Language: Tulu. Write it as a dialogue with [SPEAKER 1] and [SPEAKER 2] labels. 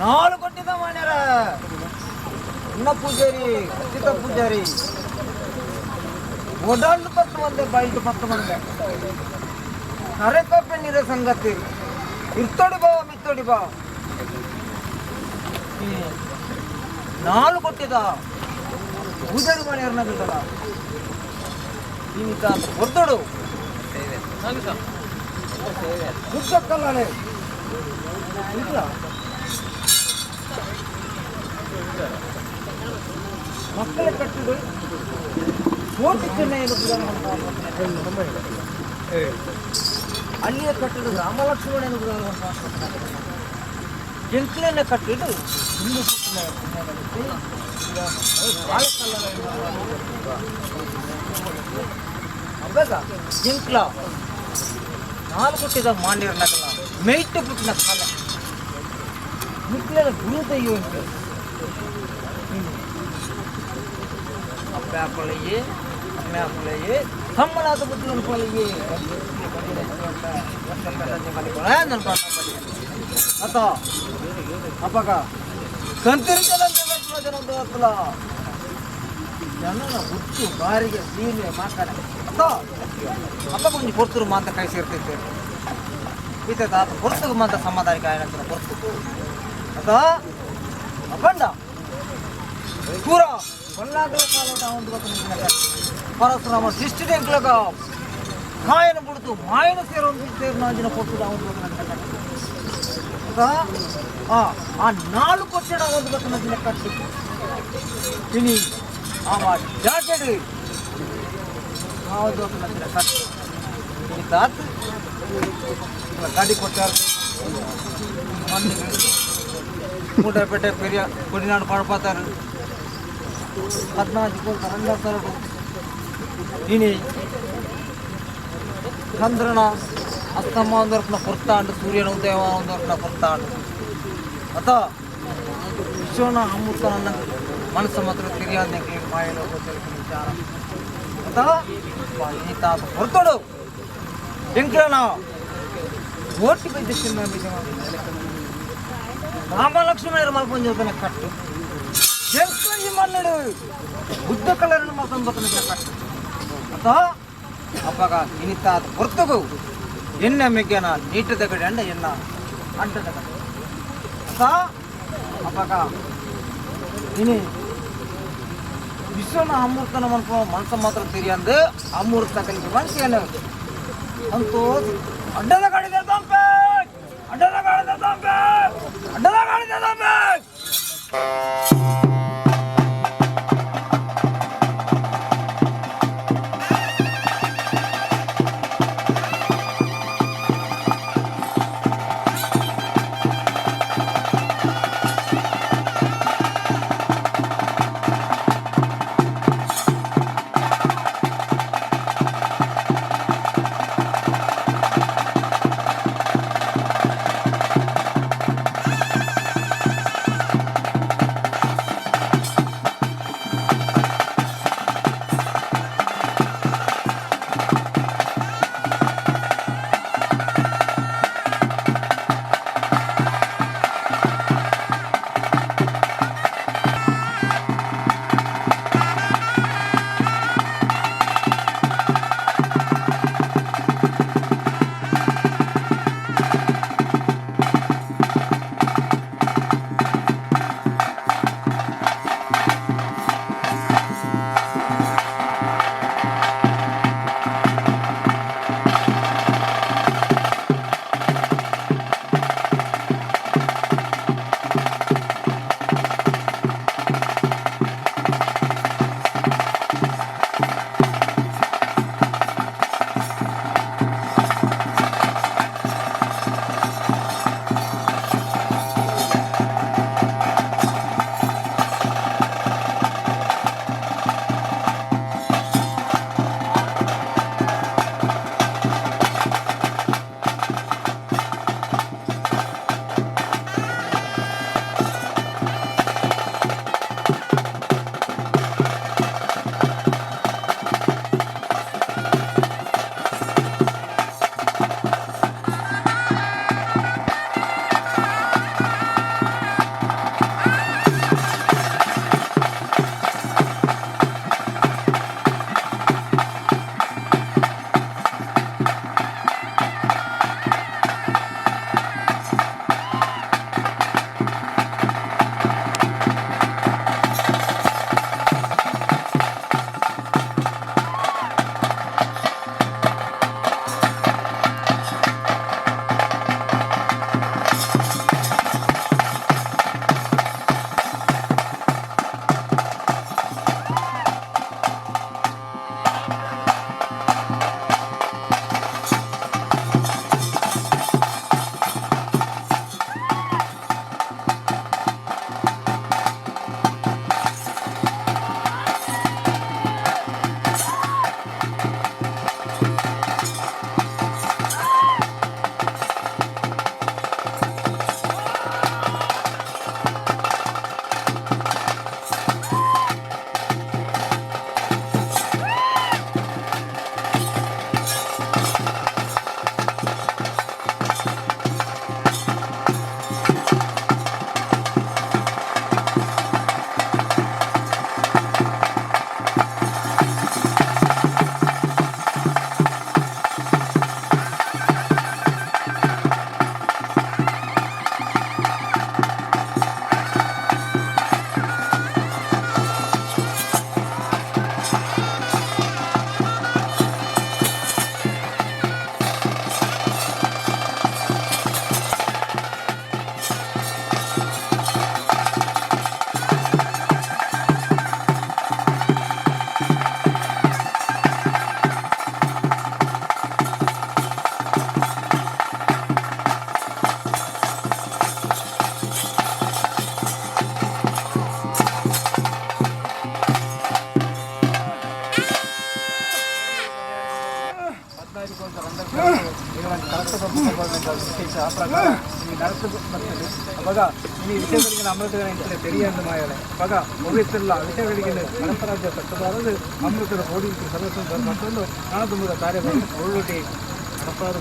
[SPEAKER 1] ನಾಲ್ಕು ಕೊಟ್ಟಿದ್ದ ಮಾಡ್ಯಾರ. ಅನ್ನ ಪೂಜಾರಿ, ಅಚ್ಯುತ ಪೂಜಾರಿ ಓಡಾಡ್ಲು ಪತ್ತು ಬಂದೆ, ಬಾಯಿಲು ಪತ್ತು ಬಂದೆ. ಕರೆಕಪ್ಪೆ ನೀರ ಸಂಗತಿ ಇರ್ತೋಡಿ ಬಾ, ಮಿತ್ತೋಡಿ ಬಾ. ಈ ನಾಲ್ಕು ಕೊಟ್ಟಿದ ಪೂಜಾರಿ ಮಾಡ್ಯಾರನ್ನ ಬಿದ್ದಲ್ಲ. ಈತ ಹೊರ್ತೋಡು ದುಡ್ಡಕ್ಕಲ್ಲಾನೆ ಇಲ್ಲ. ಮಕ್ಕಳ ಕಟ್ಟಿಡು ಕೋಟಿ ಚೆನ್ನೈಯನ್ನು. ಅಲ್ಲಿಯ ಕಟ್ಟಡ ರಾಮಲಕ್ಷ್ಮಣನ. ಜಂಕ್ಲನ್ನ ಕಟ್ಟಿಡು ಹಿಂದೂ ಪುಟ್ಟಿನ. ಅಬ್ಬಗ ಜಿಂಕ್ಲ ನಾಲ್ಕು ಹುಟ್ಟಿದ ಮಾಂಡಿರ್ನಗಲ ಮೇಯ್ಟು ಪುಟ್ಟಿನ ಕಾಲ ಮುಕ್ಲೆನ ಗುರು ದಯ್ಯುವಂತೆ ಅಪ್ಪ ಅಪ್ಪಳೆಯೇ, ಅಮ್ಮ ಅಪ್ಪಳೆಯೇ, ತಮ್ಮನಾದ ಬುದ್ಧಿ ಅನ್ಕೊಳ್ಳಿಯೇ. ಅತ ಅಪ್ಪಗ ಕಂತಿರಿಸದಂತೆ ಜನ ಜನನ ಹುಟ್ಟು ಬಾರಿಗೆ ಸೀನೆ ಮಾತಾಡ. ಅತ್ತ ಅಪ್ಪ ಕೊಂಚ ಪೊರ್ತುರು ಮಾತ ಕೈ ಸೇರ್ತೈತೆ. ಈತ ತಾತ ಪೊರ್ತುಗು ಮಾತ ಸಮಾಧಾನಕ್ಕೆ ಆಯನಂತರ ಪೊರ್ತು. ಅತ್ತ ಅಪ್ಪಂಡ ಪೂರ ಕೊಲ್ಲಾಗಲ ಕಾಲದ ಒಂದು ಗೊತ್ತು. ಪರಶುರಾಮ ಸೃಷ್ಟಿ ಎಂಕ್ಲಗ ಕಾಯನ ಬಿಡ್ತು ಮಾಯನ ಸೇರೊಂದು ಸೇರ್ನಾಂಜಿನ ಪೊರ್ತುದ ಒಂದು ಗೊತ್ತು. ಅತ್ತ ಆ ಆ ನಾಲ್ಕು ಕೊಟ್ಟಣ ಒಂದು ಗೊತ್ತು ಕಟ್ಟು. ಇನಿ ಆವ ಜಾಕೆಡ್ ಒಂದು ಗೊತ್ತು ಕಟ್ಟು. ಇನಿ ತಾತ್ ಗಾಡಿ ಕೊಟ್ಟಾರ ಮಣ್ಣಿಗೆ ಮೂಟಪೇಟೆ ಪೆರಿಯ ಕೊಡಿನಾಡು ಪಡಪಾತಾರು 14 ಕೋಟಿ ರಂಗಸ್ಥಳಡು. ಇನಿ ಚಂದ್ರನ ಅಸ್ತಮಾಂದರ್ಪಣ ಪೊರ್ತಾಂಡು, ಸೂರ್ಯನ ಉದಯಮಾನದರ್ಪಣ ಪೊರ್ತಾಂಡು. ಅತ ವಿಶ್ವನ ಅಮೃತ ನನ್ನ ಮನಸ್ಸು ಮಾತ್ರ ತಿಳಿಯಾದ ಮಾಯಲೋ ವಿಚಾರ. ಅತ ಈ ತಾತ ಹೊರತೋಡು ಎಂಕ್ಲನ ಓಟಿ ಬಿದ್ದ ರಾಮಲಕ್ಷ್ಮಣರ ಮಲ್ಪೊಂಜನ ಕಟ್ಟು. ಎಂಕ್ಲ ಈ ಮಣ್ಣು ಬುದ್ಧ ಕಲರ್ ಮಲ್ಕೊಂಡ್ ಕಟ್ಟು. ಅತ ಅಪ್ಪಗ ಇನಿತಾದ ಹೊರ್ತಗು ಎನ್ನ ಮೆಗ್ಗನ ನೀಟದ ಕಡೆ ಅಂಡ ಎನ್ನ ಅಡ್ಡದ ಕಡೆ. ಅತ ಅಪ್ಪಗ ಇನಿ ವಿಶ್ವನ ಅಮೃತನ ಮನ್ಪ ಮನಸ್ಸು ಮಾತ್ರ ತಿಳಿಯಂದು ಅಮೃತ ಕಲಿಕೆ ಮನಸ್ಸೇನು ಅಂತೂ ಅಡ್ಡದ ಗಾಡಿದ ತಂಪೆ, ಅಡ್ಡದ ಗಾಡಿದ ತಂಪೆ, ಅಡ್ಡದ ಗಾಡಿದ ತಂಪೆ.
[SPEAKER 2] ಕರೆಕ್ಟ್ ಬರ್ತದೆ. ಅವಾಗ ಇನಿ ವಿಷಯಗಳಿಗೆ ಅಮೃತಗಳ ಇಂತಲೇ ತೆರಿಯಂದು ಮಾಯಲೆ. ಅವಾಗ ಒವ್ವೆತ್ತಿಲ್ಲ ವಿಷಯಗಳಿಗೆ ಪರಂಪರಾಜ್ಯ ತಕ್ಕದಾರದು ಅಮೃತದ ಓಡಿ ಸರ್ವಸ್ವ ಮತ್ತೊಂದು ಹಣ ಕಾರ್ಯವನ್ನು ಒಳ್ಳೊಟ್ಟಿ ನಡಪಾದ.